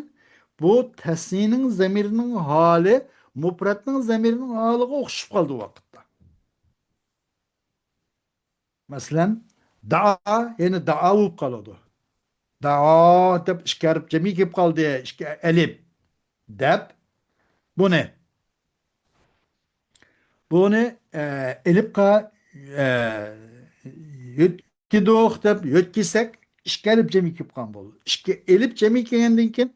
بۇ تەسنىينىڭ زەمىرىنىڭ ھالى مۇپرەتنىڭ زەمىرىنىڭ ھالىغا ئوخشىشىپ قالدى ۋاقىتتا. مەسىلەن، دائا، يەنى دائا بولۇپ قالىدۇ. دائا دەپ ئىككى ھەرپ جەمئىي كېلىپ قالدى، ئىككى ئەلىپ دەپ بۇنى، بۇنى، ئە، ئېلىپقا، ئە، يۆتكىدۇق دەپ يۆتكىسەك، ئىككى ئەلىپ جەمئىي كېلىپ قالغان بولىدۇ. ئىككى ئەلىپ جەمئىي كەلگەندىن كېيىن،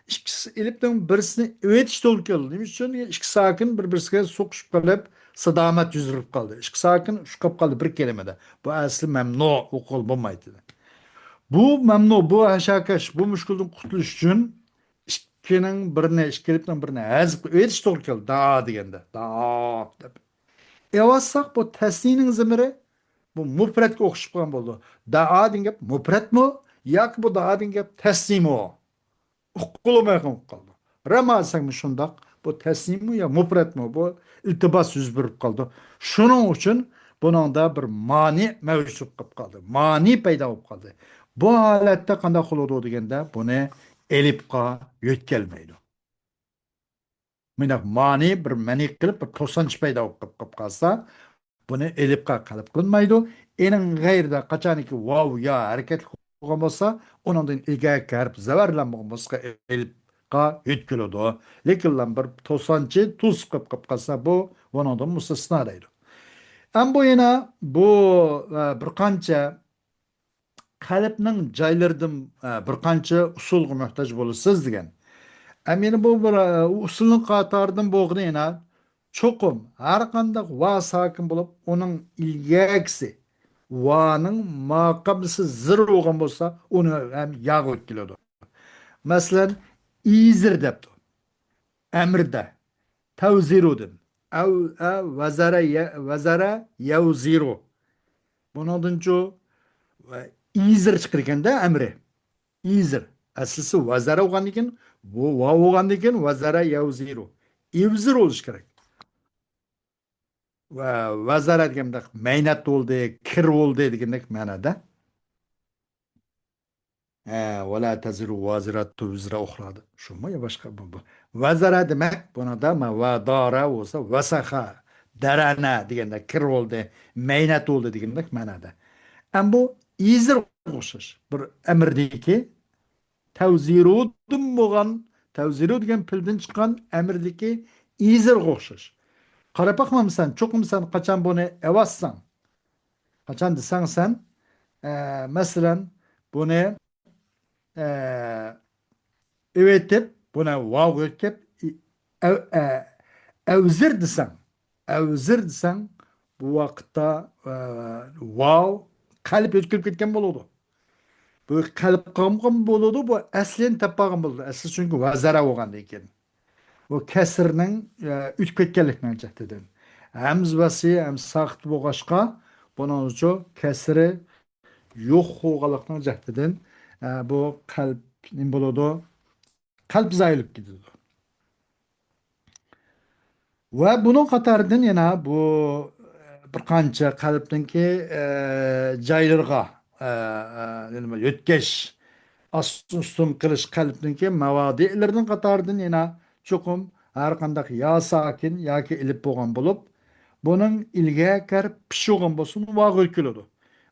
ئىككى ئېلىپنىڭ بىرسىنى ئېلىۋېتىش توغرا كېلىدۇ. نېمە ئۈچۈن؟ ئىككى ساكىن بىر-بىرسىگە سوقۇشۇپ قېلىپ، سادامەت يۈز بېرىپ قالدى. ئىككى ساكىن ئۇشقاپ قالدى بىر كەلىمىدە. بۇ ئەسلى مەمنۇ، ئوقۇغىلى بولمايتتى. بۇ مەمنۇ، بۇ ھەشەكەش، بۇ مۈشكۈلدىن قۇتۇلۇش ئۈچۈن ئىككىنىڭ بىرىنى، ئىككى ئېلىپنىڭ بىرىنى ھەزىپ قىلىپ ئېلىش توغرا كېلىدۇ. دائا دېگەندە، دائا دەپ. ئېلىۋالساق، بۇ تەسنىينىڭ زېمىرى بۇ مۇپرەتكە ئوخشىشىپ قالغان بولىدۇ. دائا دېگەن گەپ مۇپرەتمۇ ياكى بۇ دائا دېگەن گەپ تەسنىيمۇ؟ ئۇققىلى بولماي قالدى. راما دېسەكمۇ شۇنداق، بۇ تەسنىيمۇ يا مۇپرەتمۇ؟ بۇ ئىلتىباس يۈز بېرىپ قالدى. شۇنىڭ ئۈچۈن بۇنىڭدا بىر مانى مەۋجۇت بولۇپ قالدى. مانى پەيدا بولۇپ قالدى. بۇ ھالەتتە قانداق قىلىدۇ دېگەندە، بۇنى ئېلىپقا يۆتكەلمەيدۇ. مۇنداق مانى بىر مەنئى قىلىپ، بىر توسانچە پەيدا بولۇپ قېلىپ قالسا، بۇنى ئېلىپقا قەلب قىلىنمايدۇ. ئېنىڭ غەيرىدە قاچانكى ۋاۋ يا ھەرىكەتلىك بولغان بولسا، ئۇنىڭدىن ئىلگەرىكى ھەرپ زەۋەرلەنمىگەن بولسا، ئېلىپقا يۆتكىلىدۇ. لېكىنلا بىر توسانچە توسۇپ قېلىپ قالسا، بۇ بۇنىڭدىن مۇستەسنا دەيدۇ. ئەمما بۇ يەنە بۇ، ئە، بىر قانچە قەلبنىڭ جايلىرىدىن، ئە، بىر قانچە ئۇسۇلغا موھتاج بولىسىز دېگەن. ئەمما يەنە بۇ بىر، ئە، ئۇسۇلنىڭ قاتارىدىن بولغىنى يەنە چوقۇم ھەر قانداق ۋا ساكىن بولۇپ، ئۇنىڭ ئىلگەركىسى ۋانىڭ ماقابلىسى زېر بولغان بولسا، ئۇنى ھەم ياغا ئۆتكىلىدۇ. مەسىلەن، ئىزىر دەپتۇ. ئەمىردە. تەۋزىرۇدىن. ئەۋ، ئە، ۋەزەرە، يە، ۋەزەرە، يەۋزىرۇ. بۇنىڭدىنچۇ، ئىزىر چىقىدىكەندە ئەمرى. ئىزىر. ئەسلىسى ۋەزەرە بولغاندىكىن، بۇ ۋاۋ بولغاندىكىن ۋەزەرە يەۋزىرۇ. ئىۋزىر بولۇشى كېرەك. ۋە ۋەزەرە دېگەندەك مەينەت بولدى، كىر بولدى دېگەندەك مەنادا. ھە، ۋەلا تەزىرۇ ۋازىراتۇ ۋىزرا ئۇخرا دە. شۇمۇ يا باشقا بۇ، بۇ. ۋەزەرە دېمەك، بۇنىڭدا ما ۋەدارە بولسا، ۋەسەخە، دەرەنە دېگەندەك، كىر بولدى، مەينەت بولدى دېگەندەك مەنادا. ئەم بۇ ئىزىرغا ئوخشاش. بىر ئەمىردىكى تەۋزىرۇدىن بولغان، تەۋزىرۇ دېگەن پىلدىن چىققان ئەمىردىكى ئىزىرغا ئوخشاش. قاراپ باقمامسەن، چوقۇم سەن قاچان بۇنى ئەۋاتساڭ، قاچان دېسەڭ سەن، ئە، مەسىلەن، بۇنى، ئە، ئېۋېتىپ، بۇنى ۋاۋغا ئۆتكەپ، ئەۋ-، ئە، ئەۋزىر دېسەڭ، ئەۋزىر دېسەڭ، بۇ ۋاقىتتا، ئە، ۋاۋ قەلب ئۆتكۈلۈپ كەتكەن بولىدۇ. بۇ قەلب قالمىغان بولىدۇ، بۇ ئەسلىنى تاپمىغان بولىدۇ. ئەسلى چۈنكى ۋەزەرە بولغاندىن كېيىن. بۇ كەسرىنىڭ، ئە، ئۆتۈپ كەتكەنلىكىنىڭ جەھىتىدىن. ھەمزە ۋەسلى ھەم ساقىت بولغاچقا، بۇنىڭ ئۈچۈن كەسرى يوق بولغانلىقنىڭ جەھىتىدىن، ئە، بۇ قەلب نېمە بولىدۇ؟ قەلب زايىلىپ كېتىدۇ. ۋە بۇنىڭ قاتارىدىن يەنە بۇ، ئە، بىر قانچە قەلبنىڭكى، ئە، جايلىرىغا، ئە، ئە، نېمە، يۆتكەش، ئاستىن ئۈستۈن قىلىش قەلبنىڭكى مەۋادىئلىرىنىڭ قاتارىدىن يەنە چوقۇم ھەر قانداق يا ساكىن ياكى ئېلىپ بولغان بولۇپ، بۇنىڭ ئىلگە كىرىپ پىشىغان بولسا، ۋاغ كېلىدۇ.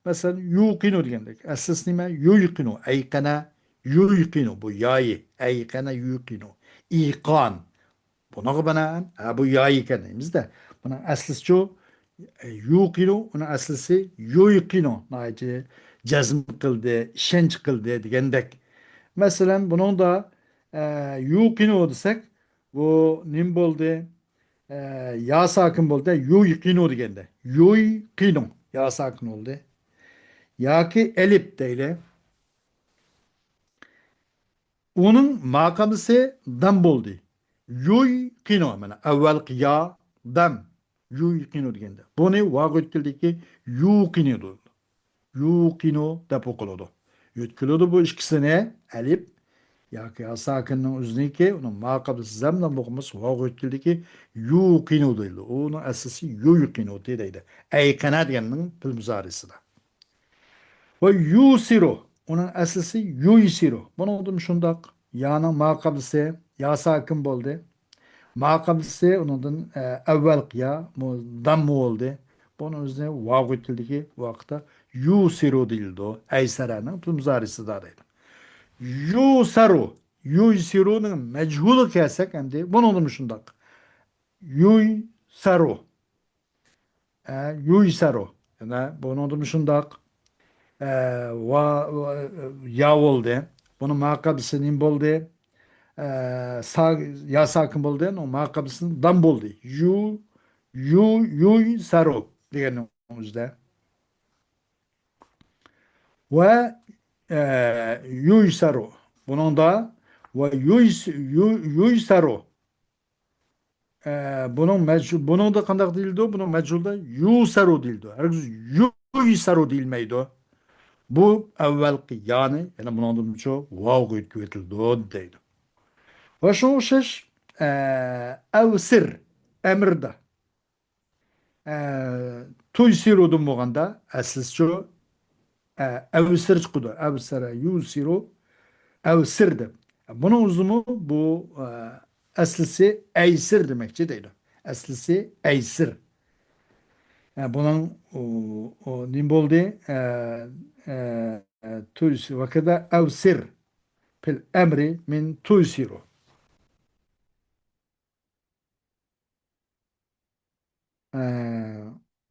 مەسىلەن، يۇقىنۇ دېگەندەك. ئەسلىسى نېمە؟ يۇيقىنۇ. ئەيقەنە يۇيقىنۇ. بۇ يايى. ئەيقەنە يۇيقىنۇ. ئىقان. بۇنىڭغا بىنائەن، ھە، بۇ يايى ئىكەن دەيمىز-دە. بۇنىڭ ئەسلىسىچۇ؟ يۇقىنۇ، ئۇنىڭ ئەسلىسى يۇيقىنۇ. ناھايىتى جەزم قىلدى، ئىشەنچ قىلدى دېگەندەك. مەسىلەن، بۇنىڭدا، ئە، يۇقىنۇ دېسەك، بۇ نېمە بولدى؟ ئە، يا ساكىن بولدى، يۇيقىنۇ دېگەندە. يۇيقىنۇ، يا ساكىن بولدى. ياكى ئەلىپ دەيلى. ئۇنىڭ ما قابلىسى دام بولدى. يۇيقىنۇ، مانا، ئەۋۋەلقى يا، دام. يۇيقىنۇ دېگەندە. بۇنى ۋاغ ئۆتكىلىدىكى يۇقىنۇ دەيدۇ. يۇقىنۇ دەپ ئوقۇلىدۇ. يۆتكىلىدۇ بۇ ئىككىسىنى، ئەلىپ ياكى يا ساكىننىڭ ئۆزىنىڭكى، ئۇنىڭ ما قابلىسى زەم بىلەن بولغان بولسا، ۋاغ ئۆتكىلىدىكى يۇقىنۇ دەيدۇ. ئۇنىڭ ئەسلىسى يۇيقىنۇ دەيدۇ. ئەيقەنە دېگەننىڭ پېئىل مۇزارىسىدا. ۋە يۇسىرۇ. ئۇنىڭ ئەسلىسى يۇيسىرۇ. بۇنىڭدىمۇ شۇنداق. يانىڭ ما قابلىسى، يا ساكىن بولدى. ما قابلىسى ئۇنىڭدىن، ئە، ئەۋۋەلقى يا، مۇ-، داممۇ بولدى. بۇنىڭ ئۆزىنى ۋاۋغا ئۆتكىلىدىكى ۋاقىتتا يۇسىرۇ دېيىلىدۇ. ئەيسەرەنىڭ پېئىل مۇزارىسىدا دەيدۇ. يۇسەرۇ. يۇيسىرۇنىڭ مەجھۇلىغا كەلسەك ئەمدى بۇنىڭدىمۇ شۇنداق. يۇيسەرۇ. ئە، يۇيسەرۇ. يەنە بۇنىڭدىمۇ شۇنداق. ئە، ۋا، ۋا، يا بولدى. بۇنىڭ ما قابلىسى نېمە بولدى؟ ئە، سا-، يا ساكىن بولدى. ئۇنىڭ ما قابلىسى دام بولدى. يۇ، يۇ، يۇيسەرۇ دېگەننىڭ ئۆزىدە. ۋە، ئە، يۇيسەرۇ. بۇنىڭدا ۋە يۇيس-، يۇ-، يۇيسەرۇ. ئە، بۇنىڭ مەجھۇ-، بۇنىڭدا قانداق دېيىلىدۇ؟ بۇنىڭ مەجھۇلدا يۇسەرۇ دېيىلىدۇ. ھەرگىز يۇيسەرۇ دېيىلمەيدۇ. بۇ ئەۋۋەلقى يانى، يەنى بۇنىڭدىمۇچۇ ۋاۋغا ئۆتكۈۋېتىلىدۇ دەيدۇ. ۋە شۇڭا ئوخشاش، ئە، ئەۋسىر، ئەمىردا. ئە، تۇيسىرۇدىن بولغاندا ئەسلىسىچۇ، ئە، ئەۋسىر چىقىدۇ. ئەۋسەرە يۇسىرۇ، ئەۋسىر دەپ. بۇنىڭ ئۆزىمۇ بۇ، ئە، ئەسلىسى ئەيسىر دېمەكچى دەيدۇ. ئەسلىسى ئەيسىر. ئە، بۇنىڭ، ئۇ، ئۇ نېمە بولدى؟ ئە، ئە، ئە، تۇيس-، ۋەكەدە ئەۋسىر. پىل ئەمرى مىن تۇيسىرۇ. ئە،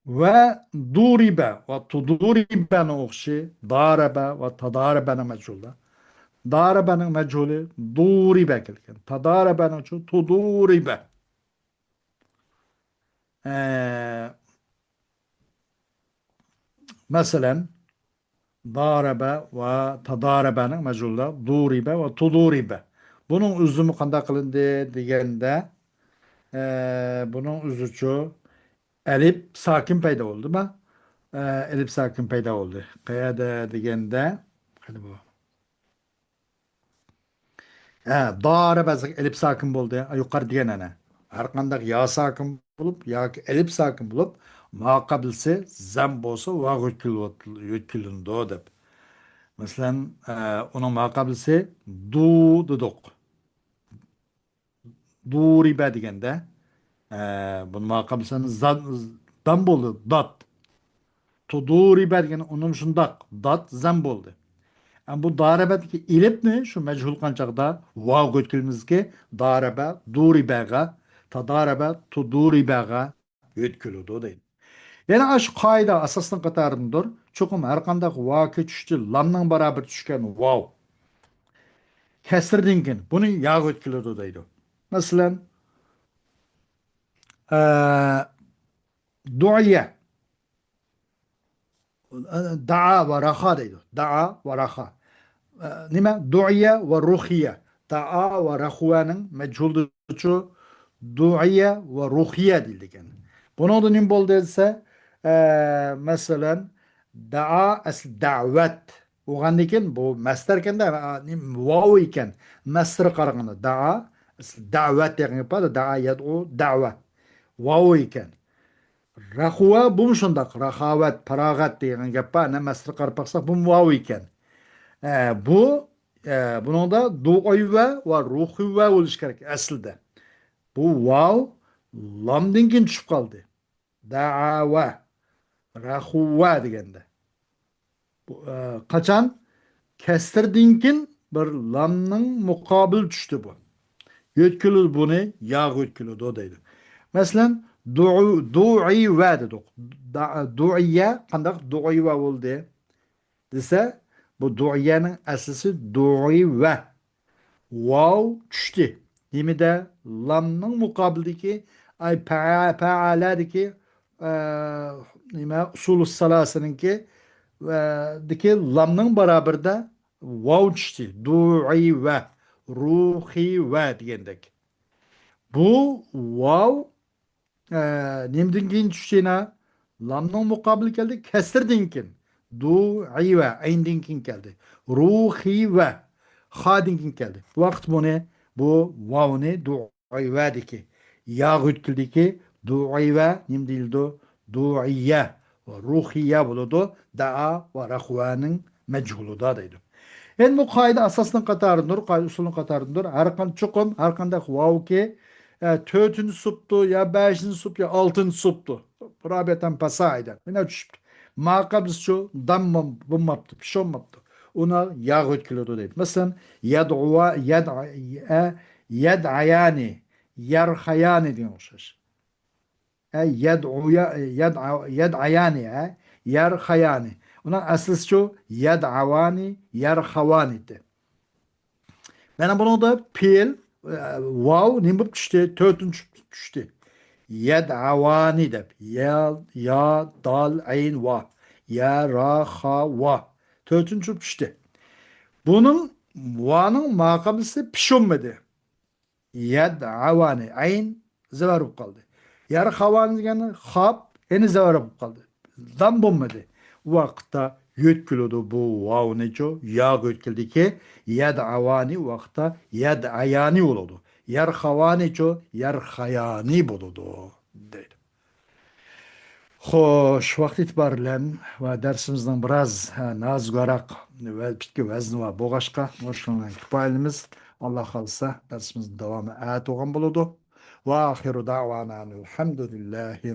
ۋە دۇرىبە ۋە تۇدۇرىبەنىڭ ئوخشىشى، دارەبە ۋە تادارەبەنىڭ مەجھۇلى. دارەبەنىڭ مەجھۇلى دۇرىبە كەلگەن. تادارەبەنىڭچۇ تۇدۇرىبە. ئە، مەسىلەن، دارەبە ۋە تادارەبەنىڭ مەجھۇلى دۇرىبە ۋە تۇدۇرىبە. بۇنىڭ ئۆزىمۇ قانداق قىلىندى دېگەندە، ئە، بۇنىڭ ئۆزىچۇ ئەلىپ ساكىن پەيدا بولدىما؟ ئە، ئەلىپ ساكىن پەيدا بولدى. قەيەردە دېگەندە، قېنى بۇ؟ ھە، دارەبە ئەلىپ ساكىن بولدى. يۇقىرى دېگەن ئەنە. ھەر قانداق يا ساكىن بولۇپ ياكى ئەلىپ ساكىن بولۇپ، ماقابىلىسى زەم بولسا، ۋاۋغا يۆتكىلىۋات-، يۆتكىلىنىدۇ دەپ. مەسىلەن، ئە، ئۇنىڭ ماقابىلىسى دۇ دېدۇق. دۇرىبە دېگەندە، ئە، بۇنىڭ ماقابىلىسى زا-، دام بولدى، دات. تۇدۇرىبە دېگەن ئۇنىمۇ شۇنداق، دات زەم بولدى. ئەمما بۇ دارەبەدىكى ئېلىپنى شۇ مەجھۇل قىلغان چاغدا ۋاۋغا يۆتكىلىمىزكى، دارەبە، دۇرىبەغا، تادارەبە، تۇدۇرىبەغا يۆتكىلىدۇ دەيدۇ. يەنە ئاشۇ قائىدە ئاساسنىڭ قاتارىدىندۇر. چوقۇم ھەر قانداق ۋاۋكى چۈشتى، لامنىڭ بارابىرى چۈشكەن ۋاۋ كەسىردىن كېيىن بۇنى ياغا يۆتكىلىدۇ دەيدۇ. مەسىلەن، ئە، دۇئىيە. دائا ۋە راخا دەيدۇ. دائا ۋە راخا. ئە، نېمە؟ دۇئىيە ۋە رۇخىيە. دائا ۋە راخۇۋەنىڭ مەجھۇلىدىچۇ دۇئىيە ۋە رۇخىيە دېيىلىدىكەن. بۇنىڭدا نېمە بولدى دېسە، ئە، مەسىلەن، دائا ئەسلى دەۋەت بولغاندىن كېيىن بۇ مەستەر ئىكەندە، ئە، نېمە، ۋاۋ ئىكەن. مەستەرگە قارىغاندا دائا ئەسلى دەۋەت دېگەن گەپ بار، دائا يەدئۇ دەۋە. ۋاۋ ئىكەن. راخۇۋە بۇمۇ شۇنداق، راخاۋەت، پاراغەت دېگەن گەپ بار، ئەنە مەستەرگە قاراپ باقساق، بۇمۇ ۋاۋ ئىكەن. ئە، بۇ، ئە، بۇنىڭدا دۇئىۋە ۋە رۇخىۋە بولۇشى كېرەك ئەسلىدە. بۇ ۋاۋ لامدىن كېيىن چۈشۈپ قالدى. دەئاۋە، راخۇۋە دېگەندە. بۇ، ئە، قاچان؟ كەسىردىن كېيىن بىر لامنىڭ مۇقابىلى چۈشتى بۇ. يۆتكىلىدۇ بۇنى، ياغا يۆتكىلىدۇ دەيدۇ. مەسىلەن، دۇ-، دۇئىۋە دېدۇق. دا-، دۇئىيە قانداق دۇئىۋە بولدى دېسە، بۇ دۇئىيەنىڭ ئەسلىسى دۇئىۋە. ۋاۋ چۈشتى. نېمىدە؟ لامنىڭ مۇقابىلىدىكى، ئاي، پەئە-، پەئەلەدىكى، ئە، نېمە، ئۇسۇلۇ سالاسىنىڭكى، ئە، دىكى لامنىڭ بارابىرىدە ۋاۋ چۈشتى. دۇئىۋە، رۇخىۋە دېگەندەك. بۇ ۋاۋ ئە، نېمىدىن كېيىن چۈشتى يەنە؟ لامنىڭ مۇقابىلى كەلدى، كەسىردىن كېيىن. دۇئىۋە، ئەيندىن كېيىن كەلدى. رۇخىۋە، خادىن كېيىن كەلدى. بۇ ۋاقىت بۇنى، بۇ ۋاۋنى دۇئىۋەدىكى ياغا يۆتكىلىدىكى دۇئىۋە نېمە دېيىلىدۇ؟ دۇئىيە ۋە رۇخىيە بولىدۇ. دەئا ۋە راخۇۋەنىڭ مەجھۇلىدا دەيدۇ. ئەمدى بۇ قائىدە ئاساسنىڭ قاتارىدىندۇر، قائىدە ئۇسۇلنىڭ قاتارىدىندۇر. ھەر قان-، چوقۇم ھەر قانداق ۋاۋكى، ئە، تۆتىنچى سوپتۇ يا بەشىنچى سوپ يا ئالتىنچى سوپتۇ. رابىئەتەن پەسائىدە. مانا چۈشۈپتۇ. ماقابىلىسىچۇ دام بولماپتۇ، پىشۇرماپتۇ. ئۇنى ياغا يۆتكىلىدۇ دەيدۇ. مەسىلەن، يەدئۇۋا، يەد-، ئە، يەدئەيانى، يەرخەيانى دېگەن ئوخشاش. ئە، يەدئۇيا-، يەدئا-، يەدئەيانى، ئە، يەرخەيانى. ئۇنىڭ ئەسلىسىچۇ؟ يەدئەۋانى، يەرخەۋانى ئىدى. مانا بۇنىڭدا پېئىل، ئە، ۋاۋ نېمە بولۇپ چۈشتى؟ تۆتىنچى چۈشتى. يەدئەۋانى دەپ. يا، يا، دال، ئەين، ۋا. يا، را، خا، ۋا. تۆتىنچى بولۇپ چۈشتى. بۇنىڭ، ۋانىڭ ماقابىلىسى پىشۇرمىدى. يەدئەۋانى. ئەين زەۋەر بولۇپ قالدى. يەرخەۋانى دېگەن خاپ، يەنە زەۋەر بولۇپ قالدى. دام بولمىدى. ئۇ ۋاقىتتا يۆتكىلىدۇ بۇ ۋاۋنىچۇ، ياغا يۆتكىلىدىكى، يەدئەۋانى ۋاقىتتا يەدئەيانى بولىدۇ. يەرخەۋانىچۇ، يەرخەيانى بولىدۇ، دەيدۇ. خوش، ۋاقىت ئېتىبارى بىلەن ۋە دەرسىمىزنىڭ بىراز، ھە، نازۇكراق ۋە پىتكە ۋەزنى بار بولغاچقا، مۇشۇنىڭ بىلەن كۇپايىلىمىز. ئاللا خالىسا، دەرسىمىزنىڭ داۋامى ئەتە بولغان بولىدۇ. ۋە ئاخىرۇ دەۋانا ئەلھەمدۇلىللاھى